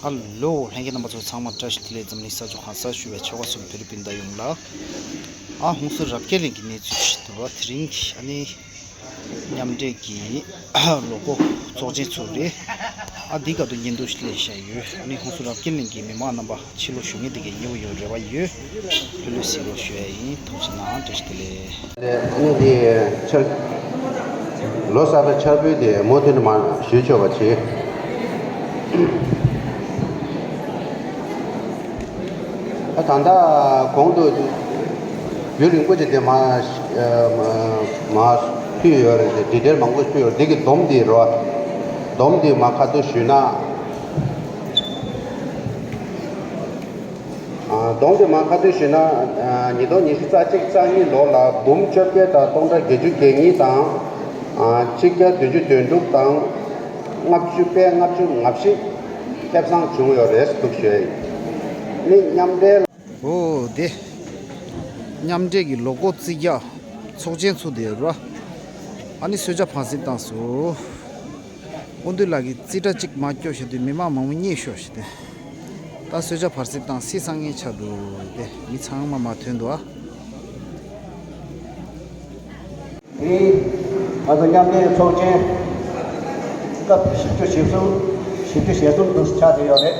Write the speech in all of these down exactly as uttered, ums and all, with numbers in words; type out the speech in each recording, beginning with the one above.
ཧ་ལོ། ལྷན་རྒྱས་རྣམ་པ་ཚོ་ཚང་མ་བཀྲ་ཤིས་བདེ་ལེགས། འཛམ་གླིང་ས་ཕྱོགས་གང་སར་བཞུགས་པའི་ཆོལ་ཁ་གསུམ་བོད་རིགས་སྤུན་ཟླ་ཡོངས་ལ། ཨ་ཧུན་སུར་རབ་རྒྱས་གླིང་གི་གནས་ཚུལ་ཞིག་འདུག་པ། དེ་རིང་གི་ཨ་ནི་མཉམ་འབྲེལ་གྱི་ལོ་འགོ་ཚོགས་ཆེན་ཚུགས་རེད། ཨ་འདི་སྐབས་དུ་སྙན་ཐོ་ཞིག་སླེབས་བཞག་ཡོད། ཨ་ནི་ཧུན་སུར་རབ་རྒྱས་གླིང་གི་མི་མང་རྣམ་པ་ཕྱི་ལོགས་བཞུགས་མཁན་དེ་གའི་མཉེས་པོ་ཡོང་རེ་བ་ཡོད། ལྷོད་ལྷོད་གཟིགས་རོགས་ཞུ་ཡ་ཡིན། ཐུགས་རྗེ་གནང་། བཀྲ་ཤིས་བདེ་ལེགས། ཨ་ནི་འདི་ཆར་ལོ་གསར་པའི་འཆར་འབུལ་དེ་མུ་མཐུད་ནས་མར་ཞུ་ཆོག་པ་བྱེད། ད་ལྟ་གོང་དུ་རྒྱུན་རིང་པོ་ཅིག་དེ་མ་མ་ཕུལ་ཡོད་རེད་དེ། ཌི་ཊེལ་མང་པོ་ཕུལ་ཡོད་རེད། འདི་གི་སྡོམ་འདི་རོ། སྡོམ་འདི་མ་ཁ་ཐུག་ཞུས་ན། སྡོམ་དེ་མ་ཁ་ཐུག་ཞུས་ན། ཉིས་སྟོང་ཉི་ཤུ་རྩ་གཅིག་རྩ་གཉིས་ལོ་ལ་འབུམ་བཅོ་བརྒྱད་དང་སྟོང་ཕྲག་བརྒྱད་ཅུ་གྱ་གཉིས་དང་། ཆིག་བརྒྱ་བདུན་ཅུ་དོན་དྲུག་དང་། ལྔ་བཅུ་པའི་ལྔ་བཅུ་ང་བཞི་ཁེ་བཟང་བྱུང་ཡོད་རེད་འདུག་ཞུ་ཡ་ཡིན། ནི་མཉམ་འབྲེལ། འོ་དེ། མཉམ་འབྲེལ་གྱི་ལོ་འགོ་རྩིས་རྒྱག་ཚོགས་ཆེན་ཚུགས་བསྡད་ཡོད་ར། ཨ་ནི་གསོལ་ཇ་ཕར་ཕྱིན་བཏང་སོང་། སྐུ་མདུན་ལགས་ཀྱིས་རྩིས་ཁྲ་གཅིག་མར་སྐྱོར་བཞག་དུས་མི་མང་མང་པོ་མཉེས་ཤོར་ཞིག་སྟེ། ད་གསོལ་ཇ་ཕར་ཕྱིན་བཏང་། སྲིད་སང་ངེ་ཆགས་འདུག་སྟེ། མི་ཚང་མ་མར་ཐོན་འདུག་ཨ། འདི་ང་ཚོ་མཉམ་འབྲེལ་ཚོགས་ཆེན་སྐབས་བཞི་བཅུ་ཞེ་གསུམ། བཞི་བཅུ་ཞེ་གསུམ་དུ་ཆགས་བསྡད་ཡོད་རེད།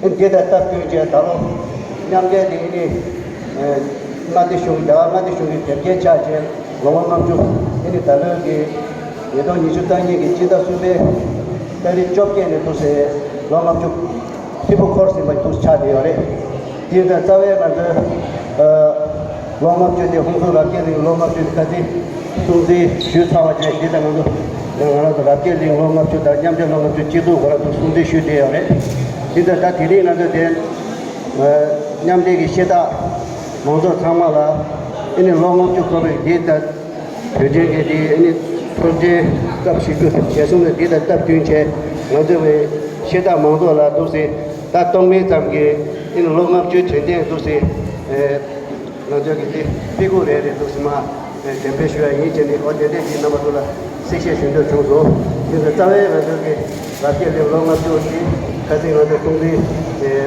ཨེ་འདི་དང་སྟབས་བསྟུན་བྱས་ད་ལོ་མཉམ་འབྲེལ་འདི་ནི་མངའ་སྡེ་གཞུང་། རྒྱ་གར་མངའ་སྡེ་གཞུང་གི་དེབ་སྐྱེལ་ཆགས་བྱས་ལོ་ངོ་ལྔ་བཅུ། ཨེ་ནི་ད་ལོའི་གི་ཉིས་སྟོང་ཉི་ཤུ་རྩ་གཉིས་ཀྱི་སྤྱི་ཟླ་གསུམ་པའི་ཏ་རིག་བཅོ་བརྒྱད་ནས་འདུག་སེ་ལོ་ལྔ་བཅུ་ཧྲིལ་པོ་འཁོར་ཟིན་པ་འདུག་ཆགས་བསྡད་ཡོད་རེད། དེ་ཡིན་ཙང་རྩ་བའི་ང་ཚོའི་ལོ་ལྔ་བཅུ་དེ། ཧུན་སུར་རབ་རྒྱས་གླིང་ལོ་ལྔ་བཅུ་དེ་ཁ་སང་སྲུང་བརྩི་ཞུས་ཚར་བ་བྱས། དེ་ལྟར་ང་ཚོ་ང་རང་ཚོ་རབ་རྒྱས་གླིང་ལོ་ལྔ་བཅུ་དང་མཉམ་འབྲེལ་ལོ་ལྔ་བཅུ་གཅིག་མཚུངས་ཁོ་རང་ཚོ་སྲུང་བརྩི་ཞུས་བསྡད་ཡོད་རེད། དེ་ལྟར་ད་དེ་རིང་ང་ཚོ་དེ་མཉམ་འབྲེལ་གྱི་ཤེས་རྟགས་མང་ཚོགས་ཚང་མ་ལ་ཨེ་ནི་ལོ་ལྔ་བཅུ་འཁོར་བའི་དེ་ལྟར་དུས་ཆེན་གྱི་དེ་ཨེ་ནི་ཚོགས་ཆེན་སྐབས་བཞི་བཅུ་ཞེ་གསུམ་ལ་དེ་དང་སྟབས་བསྟུན་བྱས་ང་ཚོ་བའི་ཤེས་རྟགས་མང་ཚོགས་ལ་འདུག་སེ་ད་སྟོང་མིན་ཙམ་གྱི་ཨེ་ནི་ལོ་ལྔ་བཅུའི་དྲན་རྟེན་འདུག་སེ། ང་ཚོ་གི་དེ་དཔེ་ཁུག་རེ་རེ་འདུག་སེ་མར་འགྲེམས་སྤེལ་ཞུ་ཡ་ཡིན་བྱས་ནས། འོ་དེ་འདྲས་ཀྱི་རྣམ་པ་ཚོ་ལ་གསལ་བཤད་ཞུ་འདོད་བྱུང་སོང་། དེ་ཚོ་རྩ་བའི་ང་ཚོ་གི་རབ་རྒྱས་གླིང་ལོ་ལྔ་བཅུ་དེ་ཁ་སང་ང་ཚོ་སྲུང་བརྩི།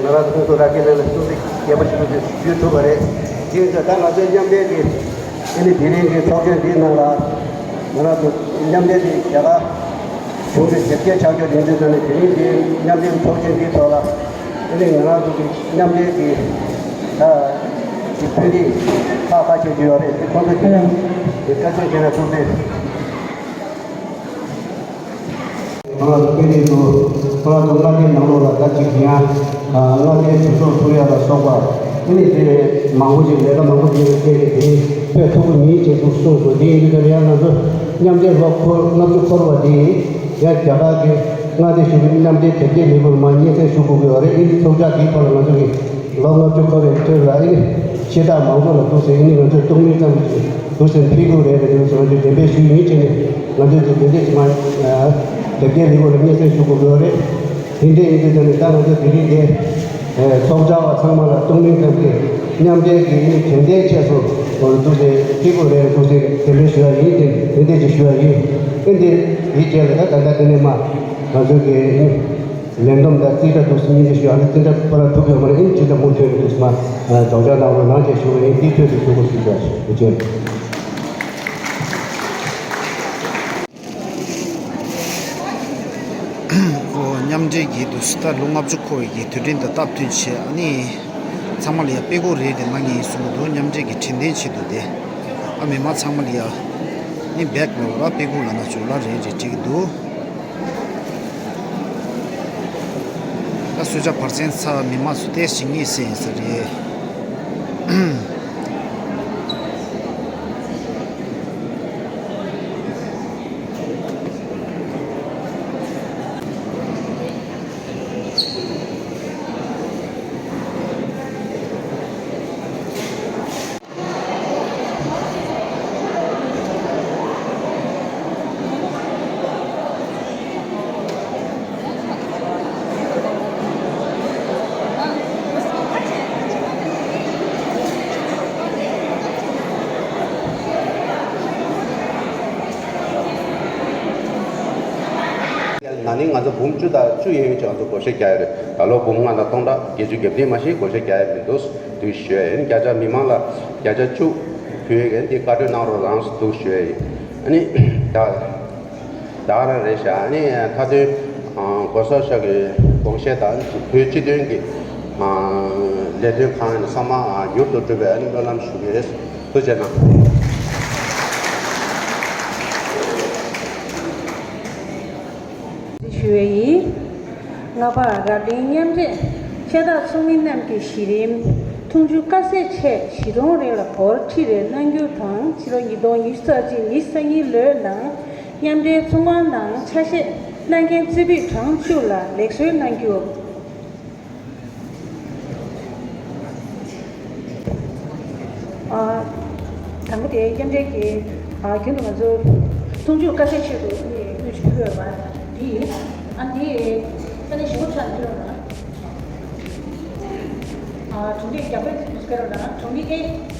ང་རང་ཚོ་ཁོང་ཚོ་རབ་རྒྱས་གླིང་ལ་སྲུང་བརྩི་རྒྱས་པ་ཞིག་ཞུ་ཐུབ་པ་རེད། དེ་ཡིན་ཙང་ད་ང་ཚོའི་མཉམ་འབྲེལ་གྱི་ཨེ་ནི་དེ་རིང་གི་ཚོགས་ཆེན་འདིའི་ནང་ལ་ང་རང་ཚོ་མཉམ་འབྲེལ་དེ་རྒྱ་གར་གཞུང་གི་དེབ་སྐྱེལ་ཆགས་རྒྱུ་ཡིན་དུས་ཙང་ནས། དེ་རིང་འདི་མཉམ་འབྲེལ་ཚོགས་ཆེན་འདིའི་ཐོག་ལ་ཨ་ནི་ང་རང་ཚོ་གི་མཉམ་འབྲེལ་གྱི་ད་གི་དཔོན་རིགས་ཁག་ཁག་ཅིག་ཡོད་རེད། དེ་ཁོང་ཚོ་ཁྱེད་རང་གི་བཀའ་ཆོས་བྱས་ན་ཐུགས་རྗེ། ང་རང་ཚོ་དཔོན་རིགས་ཚོ་ང་རང་ཚོ་མངའ་སྡེའི་ནང་ལོགས་ལ་ད་ཅིག་ཡང་མངའ་སྡེའི་གྲོས་ཚོགས་ཚོགས་ཡ་ལ་སོགས་པ་ཨ་ནི་དེ་མང་པོ་ཅིག་ལས་ཀ་མང་པོ་ཅིག་ལ་བརྟེན་ནས་དེ་ཕེབས་ཐུབ་ཀྱི་མིན་ཅེས་ཚུར་གསུངས་སོང་། དེ་ཡིན་དུས་ད་ཡང་ང་ཚོ་མཉམ་འབྲེལ་ལོ་འཁོར་ལྔ་བཅུ་འཁོར་བ་འདི་ཡང་རྒྱ་གར་གྱི་མངའ་སྡེ་གཞུང་གི་མཉམ་འབྲེལ་དེབ་སྐྱེལ་ལས་ཁུངས་མར་སྙན་སེང་ཞུ་དགོས་ཀྱི་ཡོད་རེད། ཨིན་ཚོགས་བཅར་འདིའི་ཐོག་ལ་ང་ཚོ་གི་ལོ་ལྔ་བཅུ་འཁོར་བའི་ཁྲོད་ལ་ཨིན་ཤེས་རྟགས་མང་པོ་ལ་འདུག་སེ་ཨིན་ང་ཚོས་སྟོང་མིན་ཙམ་གྱི་འདུག་སེ་ཕུལ་དགོས་རེད། རེད་འདུག་སེ་ང་ཚོས་འགྲེམས་སྤེལ་ཞུས་ཡིན་བྱས་ནས་ང་ཚོས་དེ་འདྲས་ཅིག་མར་དེབ་སྐྱེལ་ལས་ཁུངས་ལ་སྙན་སེང་ཞུ་དགོས་ཀྱི་ཡོད་རེད། དེ་འདྲས་ཡིན་དུས་ད་ནི་ད་ང་ཚོ་དེ་རིང་འདི་ཚོགས་བཅར་བ་ཚང་མ་ལ་སྟོང་མིན་ཙམ་གྱི་མཉམ་འབྲེལ་གྱི་ཨིན་དྲན་རྟེན་ཆེད་དུ་འདུག་སེ་ཕུལ་དགོས་རེད། འདུག་སེ་འགྲེམས་སྤེལ་ཞུ་ཡ་ཡིན། དེ་དེ་འདྲས་ཅིག་ཞུ་ཡ་ཡིན། ཨིན་དེ་ཡིན་བྱས་ལ་ད་ད་ལྟ་དེ་ནས་མར་ང་ཚོ་གི་ཨིན། ལས་བསྡོམས་དང་རྩིས་ཁྲ་འདུག་སེ་སྙིང་རྗེ་ཞུ། ཨ་ནི་རྩིས་ཁྲ་ཕར་ཐུག་ཡོད་མ་རེད། ཨིན་ཇི་ལྟར་མུ་མཐུད་འདུག་སེ་མར་སྦྱོང་བརྡར་གནང་རོགས་གནང་ཞེས་ཞུ་བ་ཡིན། དེའི་ཐོག་ཏུ་ཞུ་དགོས་ཞུ་བྱ་ཞུ་རྒྱུ། ཨོ་མཉམ་འབྲེལ་གྱི་འདུག་སེ་ད་ལོ་ལྔ་བཅུ་འཁོར་བའི་གི་དུས་དྲན་དང་སྟབས་བསྟུན་བྱས། ཨ་ནི་ཚང་མ་ལ་ཡ་དཔེ་ཁུག་རེ་རེ་གནང་མཁན་ཡིན་གསུངས་འདུག་མཉམ་འབྲེལ་གྱི་དྲན་རྟེན་ཆེད་དུ་དེ། ཨ་མི་མང་ཚང་མ་ལ་ཡ་ནི་བེག་ལ་ར་དཔེ་ཁུག་ལ་ན་ཅོ་ལ་རེ་རེ་སྤྲད་ཀྱི་འདུག་ད་གསོལ་ཇ་ཕར་ཕྱིན་ཚར། མི་མང་ཚོ་ཏོག་ཙམ་མཉེས་སེ་ཡིན་ས་རེད། ནི་ང་ཚོ་འབུམ་བཅུ་དང་བཅུ་ཡན་ཆད་ང་ཚོ་བགོ་བཤའ་རྒྱག་ཡོད་རེད། ད་ལོ་འབུམ་ལྔ་དང་སྟོང་ཕྲག་བརྒྱད་ཅུ་གྱ་བདུན་མ་ཞིག་བགོ་བཤའ་རྒྱག་ཡོད་མི་འདུག་དུས་ཞུ་ཡ་ཡིན། བརྒྱ་ཆ་མི་མང་ལ་བརྒྱ་ཆ་བཅུ་ཕུལ་ཡོད་ཀྱི་འདི་བཀའ་འཁྲོལ་གནང་རོགས་གནང་ཟེར་འདུག་ཞུ་ཡ་ཡིན། ཨ་ནི་ད་ད་ག་རང་རེད་ཤག་ཨ་ནི་མཐའ་དོན་གོ་ས་ཤག་གི་དགོངས་བཞེས་དང་བོད་སྤྱི་དོན་གྱི་ལས་དོན་ཁག་ནི་ཚང་མ་མྱུར་དུ་གྲུབ་པའི་ཨ་ནི་སྨོན་ལམ་ཞུ་གི་རེད། ཐུགས་རྗེ་གནང་། ཞུ་བ་ཡིན། ལྔ་པ། རབ་གླེང་མཉམ་འབྲེལ་ཤ་སྟག་ཚོགས་མི་རྣམས་ཀྱི་གཞི་རིམ་འཐུང་ཆུ་དཀའ་ཚེགས་ཆེད་བཞི་སྟོང་རེ་ལ་སྒོར་ཁྲི་རེ་གནང་རྒྱུ་དང་། ཕྱི་ལོ་ཉིས་སྟོང་ཉི་ཤུ་རྩ་གཅིག་ཉི་ཤུ་རྩ་གཉིས་ལོའི་ནང་མཉམ་འབྲེལ་ཚོང་ཁང་ནང་ཆ་ཤས་གནང་མཁན་རྩེ་ཕུད་གྲངས་བཅུ་ལ་ལེགས་གསོལ་གནང་རྒྱུ། ཨ། དང་པོ་དེ་མཉམ་འབྲེལ་གྱི། ཨ། རྒྱུན་དུ་ང་ཚོ་འཐུང་ཆུ་དཀའ་ཚེགས་ཆེད་དུ་དངུལ་ཅིག་ཕུལ་བ་འདི། ཨ། འདི་ས་གནས་གཞིས་ཆགས་ནས་ཕུལ་རོགས་གནང་། ཨ། གྲོང་སྡེ་རྒྱ་བལ་ཕུལ་རོགས་གནང་། གྲོང་སྡེ་ཨེ།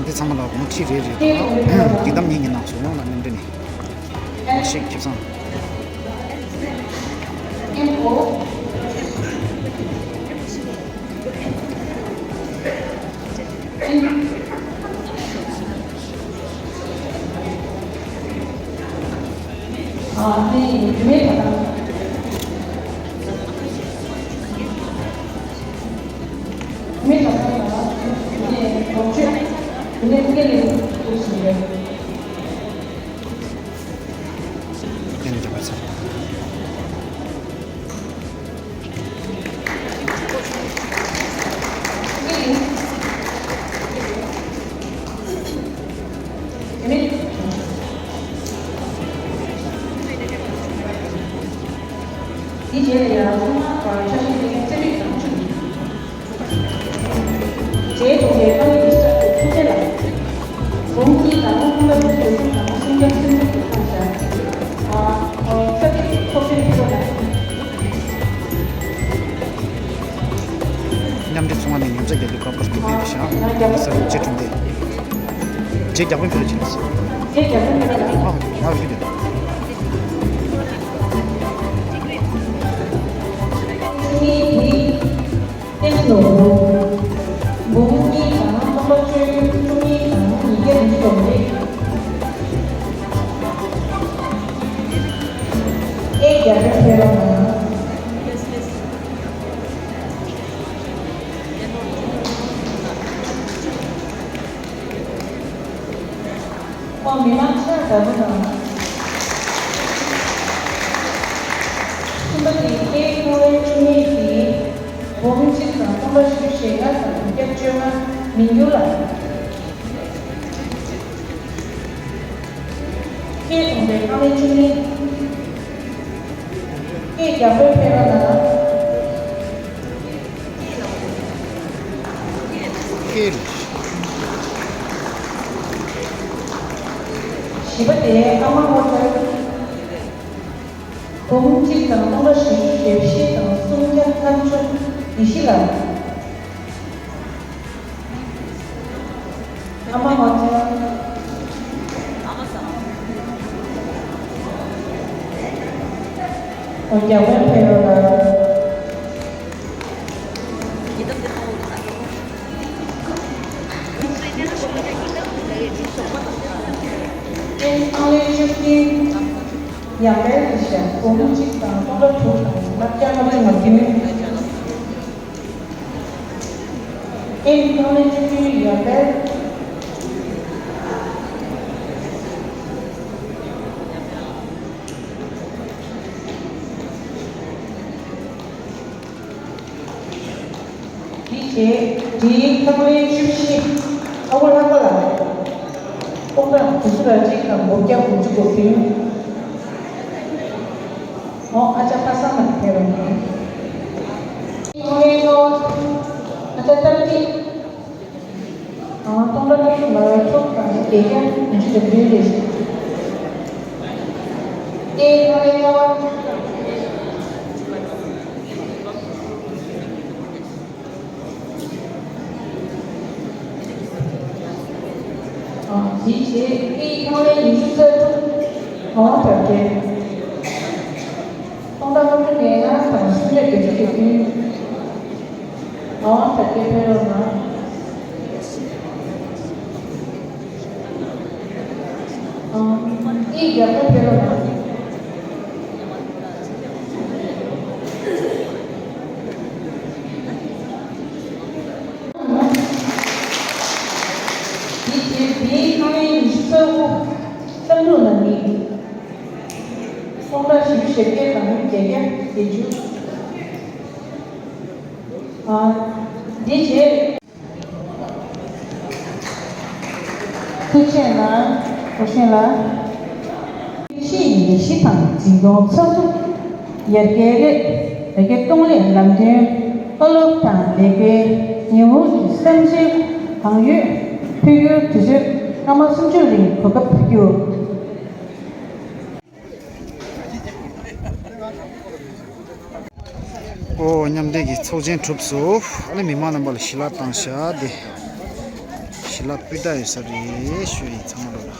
འདི་ཚང་མ་ལ་སྒོར་ཁྲི་རེ་རེ་དང་། སྒྲིག་གཏམ་གཉིས་ཀྱི་ནང་སུ་ཡོང་ལ་མཉམ་འབྲེལ་ནས་ཞིག་ཁེ་བཟང་། དེའི་རྗེས་ལ་ཡང་ཚང་མ་བར་འཆར་གཞི་དེ་རྩེ་རིགས་དང་བཅུ། རྗེའི་གྲོང་ཁྱེར་ཨ་མི་རི་ཤ་དུ་ཐུགས་རྗེ་ལ། འབུམ་གཉིས་དང་སྟོང་ཕྲག་དྲུག་ཅུ་དང་སུམ་བརྒྱ་སུམ་ཅུ་དུ་བཏང་བཞག་ཨ། ཨོ། ས་ཚིགས་ཚོགས་ཆེན་འཐུས་སྒོ་ནས། མཉམ་འབྲེལ་ཚོང་ཁང་ནས་ཉོ་ཆ་རྒྱག་རྒྱུ་སྐབས་སྐབས་སུ་སྤེལ་བཞག་ས་རུ་རྗེ་གྲོང་སྡེ། རྗེ་རྒྱག་པའི་ཕུལ་ལ་ཕྱིན་སོང་། རྗེ་རྒྱག་པའི་ཕུལ་ལ། ཨ། ང་ཡོད་ཀྱི་འདུག་ཏེན་ནོ་བུ། འབུམ་གཉིས་དང་སྟོང་ཕྲག་བཅུ་གཉིས་དང་ཉིས་བརྒྱ་བདུན་ཅུ་དོ་དགུ་རེད། ཨེ་རྒྱ་བོད་ཕེབས་རོགས་གནང་། ཁོང་མི་མང་ཕྱག་དར་པོ་དང་། གསུམ་པ་དེ་ཁེ་ཁོང་བའི་བཅུ་གཉིས་ཀྱིས་འབུམ་གཅིག་དང་སྟོང་ཕྲག་བཞི་བཅུ་ཞེ་ལྔ་དང་བརྒྱད་བཅོ་ལྔ་མི་འགྱུར་ལ། ཁེ་གྲོང་སྡེ་ཁང་ལས་བཅུ་གཉིས། ཁེ་རྒྱ་བོད་ཕེབས་རོགས་གནང་། ཁེ་རེད། བཞི་པ་དེ་ཨ་མ་ཧོ་ཊེལ། འབུམ་གཅིག་དང་སྟོང་ཕྲག་བཞི་བཅུ་ཞེ་བཞི་དང་སུམ་བརྒྱ་ལྔ་བཅུ་ཉི་ཤུ་ལ། ཨ་མ་ཧོ་ཊེལ། ཨོ། རྒྱ་བོད་ཕེབས་རོགས་གནང་། ཨང་ལེ་ཆུ་སྐྱིད། ཡང་པའི་ལི་ཤ་སྒོར་མོ་གཅིག་དང་སྟོང་ཕྲག་དྲུག་དང་ལྔ་བརྒྱ་ལྔ་བཅུ་ང་བདུན། ཨེ་ནི་ཐོག་ལེན་བཅུ་བདུན། ཡང་པའི། དེ་རྗེས་འབྲིའི་ཐོག་ལེན་བཅུ་བཞི། ཨ་ཁུ་ལྷག་པ་ལགས། སྟོང་ཕྲག་དྲུག་ཅུ་རེ་གཅིག་དང་སྒོར་བརྒྱ་དགུ་བཅུ་གོ་བདུན། འོ་ཨ་ཅག་པ་སངས་ལགས་ཕེབས་རོགས་གནང་། ཐོག་ལེན་ལྔ་པ། ཨ་ཅག་ཏ་ཏི། ཨ་སྟོང་ཕྲག་དྲུག་ཅུ་ང་དྲུག་དང་བརྒྱད་བརྒྱ་བདུན་ཅུ་དོན་བདུན་རེད། ཨེ་ཐོག་ལེན་ལྔ་པ། ཨ་དེའི་རྗེས་ཨེ་ཐོག་ལེན་ཉི་ཤུ་རྩ་དྲུག། ཨ་དྲག་སྐྱེད། སྟོང་ཕྲག་ལྔ་བཅུ་ང་ལྔ་དང་སུམ་བརྒྱ་བརྒྱད་ཅུ་གྱ་བདུན། ཨ་དྲག་སྐྱེད་ཕེབས་རོགས་གནང་། ཨ་ཨེ་རྒྱལ་པོ་ཕེབས་རོགས་གནང་། དེ་རྗེས་འབྲིའི་ཐོག་ལེན་ཉི་ཤུ་རྩ་དགུ། ལྷ་འབྲུག་ནང་མི། སྟོང་ཕྲག་བཞི་བཅུ་ཞེ་བརྒྱད་དང་བརྒྱད་བརྒྱ་བརྒྱད་ཅུ། ཨ་དེ་རྗེས། ཐུགས་རྗེ་གནང་། ཨོ་ཤེས་ལགས། ཆེས་ལས་གཞི་དང་འཛིན་སྐྱོང་ཚགས་ཚུད། ཡར་རྒྱས་སླད་ཡར་རྒྱས་གཏོང་སླད་ལམ་སྟོན་བཀའ་སློབ་དང་ལས་ཀའི་ཉིན་འོག་གི་བསམ་འཆར་གང་ཡོད་ཕུལ་རྒྱུར་དུས་ཚོད་སྐར་མ་སུམ་ཅུ་རིང་གོ་སྐབས་ཕུལ་རྒྱུ། ཨོ་མཉམ་འབྲེལ་གྱི་ཚོགས་ཆེན་གྲུབ་སོང་། ཨ་ནི་མི་མང་རྣམ་པ་ལ་ཞལ་ལག་བཏང་ཤག་དེ་ཞལ་ལག་ཕུལ་བསྡད་ཡོད་ས་རེད། ཞུ་ཡིན་ཚང་མ་ལོ་ལ།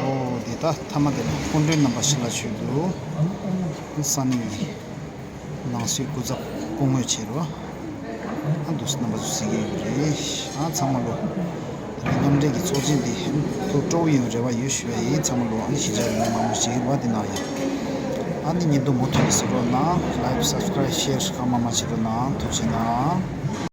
ཨོ་དེ་ད་མཐའ་མ་དེ་ལ་སྐུ་མགྲོན་རྣམ་པ་ཞལ་ལག་མཆོད་འདུག་ས་གནས་ནང་སྲིད་སྐུ་ཚབ་སྐུ་ངོ་བྱེད་རོགས། ཨ་འདུག་སེ་རྣམ་པ་ཚོ་གཟིགས་ཀྱི་ཡོད་རེད། ཨ་ཚང་མ་ལོ། མཉམ་འབྲེལ་གྱི་ཚོགས་ཆེན་འདི་ཐུགས་སྤྲོ་བོ་ཡོང་རེ་བ་ཡོད་ཞུ་བ་ཡིན། ཚང་མ་ལོ། ཨ་ནི་གཞིས་ཆགས་རིག་གནས་མང་པོ་ཞིག་ཡིན་པ་འདི་ནང་ཡིན། ཨ་ནི་ཉིན་དུ་མུ་མཐུད་ནས་གཟིགས་རོགས་གནང་། ལའིཀ་སབ་སི་ཀ་རའིབ་ཤེར་གང་མང་མང་བྱེད་རོགས་གནང་། ཐུགས་རྗེ་གནང་།